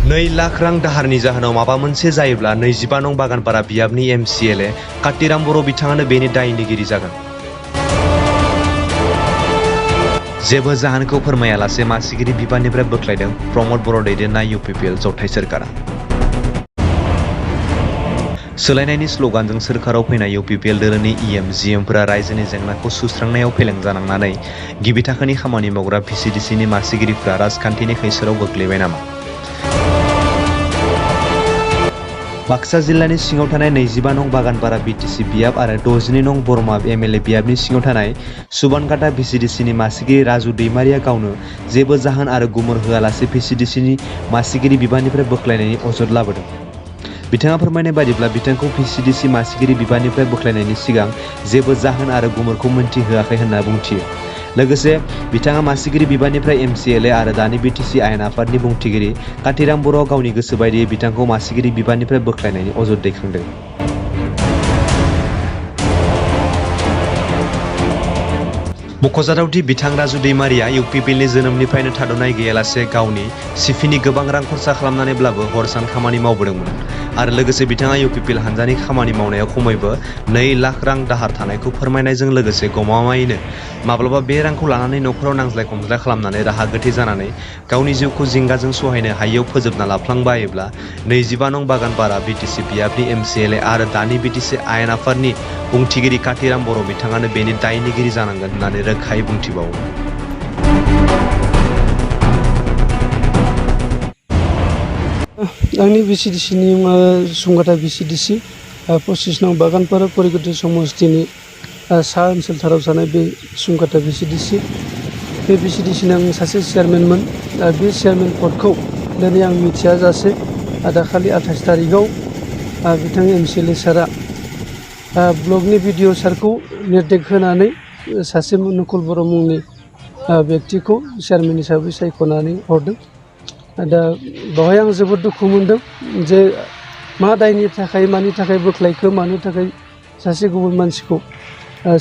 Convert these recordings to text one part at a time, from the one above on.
2 लाख रां दाहारनि जाहोनाव माबा मोनसे जायोब्ला 25 नं बागानपारा बियाबनि MCLA कातिराम बर' बिथाङानो बेनि दायनिगिरि जागोन। जेबो जाहोनखौ फोरमायालासे मासिगिरि बिबाननिफ्राय बोख्लायदों प्रमद बर' दैदेननाय UPPL जथाय सोरखारा। सोलायनायनि स्ल'गानजों सोरखाराव फैनाय UPPL दोलोनि EM-GMफोरा रायजोनि जेंनाखौ सुस्रांनायाव फेलें जानांनानै गिबि थाखोनि खामानि मावग्रा VCDCनि मासिगिरिफ्रा राजखान्थिनि खैसोराव गोग्लैबाय नामा? बाक्सा जिल्लानि सिङाव थानाय 25 नं बागानपारा BTC बियाब आरो 62 नं बरमा MLA बियाबनि सिङाव थानाय सुबानकाटा VCDCनि मासिगिरि राजु दैमारिया गावनो जेबो जाहोन आरो गुमुर होआलासे VCDCनि मासिगिरि बिबाननिफ्राय बोख्लायनायनि अजद लाबोदों। बिथाङा फोरमायनाय बादिब्ला बिथांखौ VCDC मासिगिरि बिबाननिफ्राय बोख्लायनायनि सिगां जेबो जाहोन आरो गुमुरखौ मोनथिहोआखै होनना बुंथियो। लोगोसे बिथाङा मासिगिरि बिबाननिफ्राय MCLA आरो दानि BTC आयेन आफादनि बुंथिगिरि कातिराम बर'आ गावनि गोसो बायदियै बिथांखौ मासिगिरि बिबाननिफ्राय बोख्लायनायनि अजद दैखांदों। मख'जाथाव दि बिथां राजु दैमारिया UPPLनि जोनोमनिफ्रायनो थाद'नाय गैयालासे गावनि सिफिनि गोबां रां खरसा खालामनानैब्लाबो हर सान खामानि मावबोदोंमोन आरो लोगोसे बिथाङा UPPL हानजानि खामानि मावनायाव खमैबो 2 लाख रां दाहार थानायखौ फोरमायनायजों लोगोसे गमामायैनो माब्लाबा बे रांखौ लानानै न'खराव नांज्लाय खमज्लाय खालामनानै राहा गोथे जानानै गावनि जिउखौ जिंगाजों सहायनो हायैयाव फोजोबना लाफ्लांबायोब्ला 25 नं बागानपारा BTC बियाबनि MCLA आरो दानि BTC आयेन आफादनि बुंथिगिरि कातिराम बर' बिथाङानो बेनि दायनिगिरि जानांगोन होननानै रोखायै बुंथिबावो। आंनि VCDCनि सुंगाथा VCDC 25 नं बागानपारा परिगति समस्थिनि सा ओनसोलथाराव थानाय बे सुंगाथा VCDC बे VCDCनि आं सासे चेयारमेनमोन। बे चेयारमेन पदखौ दिनै आं मिथियाजासे दाखालि 28 तारिखआव बिथां MCLA सारा ब्लकनि BDO सारखौ निर्देश होनानै सासे नकुल बर' मुंनि व्यक्तिखौ चेयारमेन हिसाबै सायख'नानै हरदों। दा बेवहाय आं जोबोद दुखु मोनदों जे मा दायनि थाखाय मानि थाखाय बोख्लायखो मानो थाखाय सासे गुबुन मानसिखौ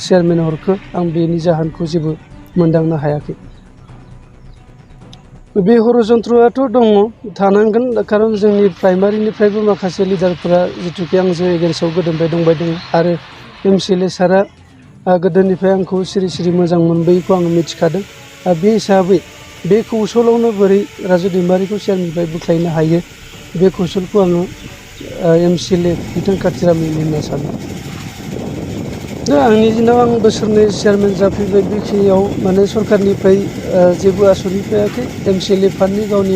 चेयारमेन हरखो आं बेनि जाहोनखौ जेबो मोनदांनो हायाखै। बे हरजन्त्रआथ' दङ थानांगोन खारन जोंनि प्राइमारिनिफ्रायबो माखासे लिडारफोरा जिथुखे आंजों एगेन्स्टआव गोदोनिफ्राय दंबाय दङ आरो MCLA सारा गोदोनिफ्राय आंखौ सिरि सिरि मोजां मोनबोयैखौ आं मिथिखादों। बे हिसाबै बे कौशलावनो बोरै राजु दैमारिखौ चेयारमेननिफ्राय बोख्लायनो हायो बे कौशलखौ आङो MCLA बिथां कातिरामनि होनना सानो। दा आंनि दिनाव आं बोसोरनै चेयारमेन जाफैबाय बेखिनियाव माने सरकारनिफ्राय जेबो आसनि फैयाखै। MCLA फान्डनि गावनि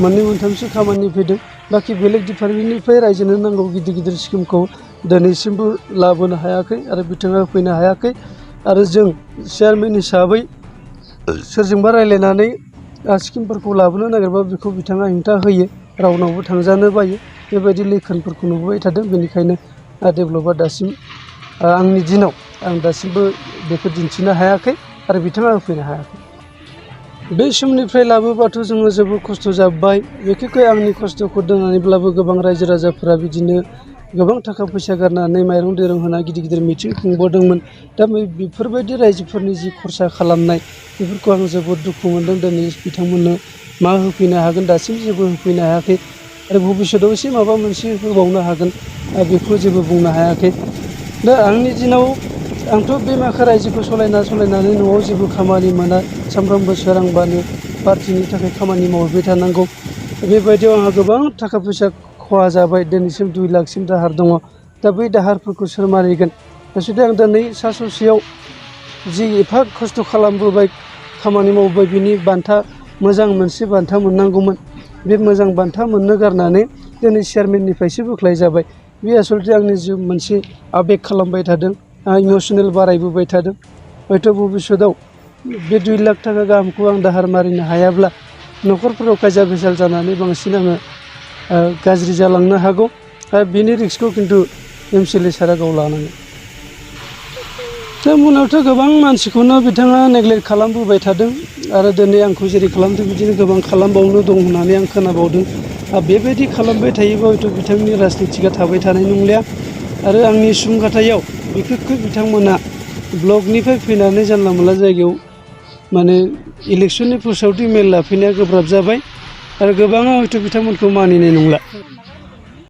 मोननै मोनथामसो खामानि फैदों बाखि बेलेग डिपार्टमेन्टनिफ्राय रायजोनो नांगौ गिदिर गिदिर स्किमखौ दिनैसिमबो लाबोनो हायाखै आरो बिथाङा फैनो हायाखै आरो जों चेयारमेन हिसाबै सोरजोंबा रायज्लायनानै स्किमफोरखौ लाबोनो नागिरबा बेखौ बिथाङा हेंथा होयो रावनावबो थांजानो बायो बेबायदि लैखोनफोरखौ नुबोबाय थादों। बेनिखायनो डेभेलपआ दासिम आंनि दिनाव आं दासिमबो बेखौ दिन्थिनो हायाखै आरो बिथाङा होफैनो हायाखै। बे समनिफ्राय लाबोबाथ' जोङो जोबोद खस्थ' जाबाय बिखेखै आंनि खस्थ'खौ दोननानैब्लाबो गोबां रायजो राजाफोरा बिदिनो गोबां थाखा फैसा गारनानै माइरं दैरं होना गिदिर गिदिर मिटिं खुंबोदोंमोन। दा बेफोरबायदि रायजोफोरनि जि खरसा खालामनाय बेफोरखौ आं जोबोद दुखु मोनदों। दिनै बिथांमोननो मा होफैनो हागोन दासिम जेबो होफैनो हायाखै आरो भबिष्यतआव एसे माबा मोनसे होबावनो हागोन बेखौ जेबो बुंनो हायाखै। दा आंनि दिनाव आंथ' बे माखा रायजोखौ सालायनानै न'आव जेबो खामानि मोना सामफ्रामबो सोरांबानो पार्टिनि थाखाय खामानि मावबाय थानांगौ। बेबायदियाव आंहा गोबां थाखा फैसा खहा जाबाय दिनैसिम 2 लाखसिम दाहार दङ। दा बै दाहारफोरखौ सोर मारिगोन जुदि आं दिनै सा ससेयाव जि एफा खस्थ' खालामबोबाय खामानि मावबाय बिनि बान्था मोजां मोनसे बान्था मोननांगौमोन बे मोजां बान्था मोननो गारनानै दिनै चेयारमेननिफ्रायसो बोख्लाय जाबाय। बे आसलथे आंनि जिउ मोनसे आबेग खालामबाय थादों इमसनेल बारायबोबाय थादों। हयथ' भबिष्यतआव बे 2 लाख थाखा गाहामखौ आं दाहार मारिनो हायाब्ला न'खरफोराव कायजा बेजाल जानानै बांसिन आङो गाज्रि जालांनो हागौ आरो बिनि रिक्सखौ खिन्थु MCLA सारा गाव लानांगोन। दा उनावथ' गोबां मानसिखौनो बिथाङा नेग्लेक्ट खालामबोबाय थादों आरो दिनै आंखौ जेरै खालामदों बिदिनो गोबां खालामबावनो दं होननानै आं खोनाबावदों। बेबायदि खालामबाय थायोबा हयथ' बिथांनि राजनितिकआ थाबाय थानाय नंलिया आरो आंनि सुंगाथायाव बिखेखै बिथांमोना ब्लकनिफ्राय फैनानै जानला मोनला जायगायाव माने इलेक्सननि प्रसारथि मेल लाफैनाया गोब्राब जाबाय आरो गोबाङा हयथ' बिथांमोनखौ मानिनाय नंला